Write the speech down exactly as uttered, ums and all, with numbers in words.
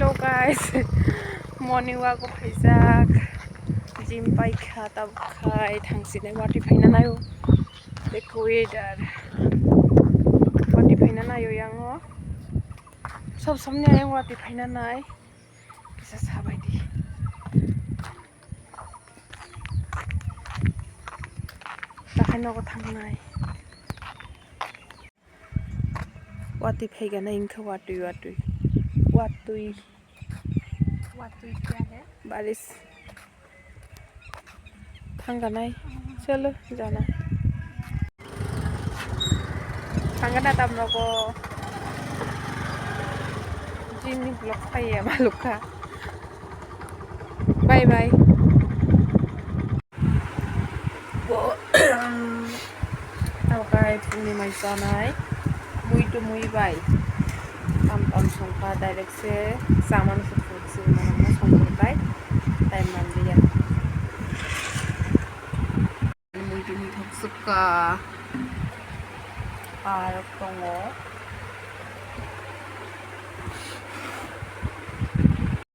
Hello guys, morning walk o phaijak, gym paikha, tabuk khai thangsinai watwi phaina naio. Bek weather, watwi phaina naio yango. Sob somni ayang watwi phaina nai. Kisa sabai di. Takhai nogo thangnai. Watwi phaigana wngkha watwi watwi. Watwi. Watwi kya hai? Baris. Thangganai. Chalo, jana. Thangana tam nogo. Jini vlog khaiya malukha. Bye bye. Bo, tamo kai phungni mai chanai, mui to mui bai. Tam tam songkha direct se chamani se phung se mano songkha tai, tai manliya. Mui to mui thok sukha. Ar tongo.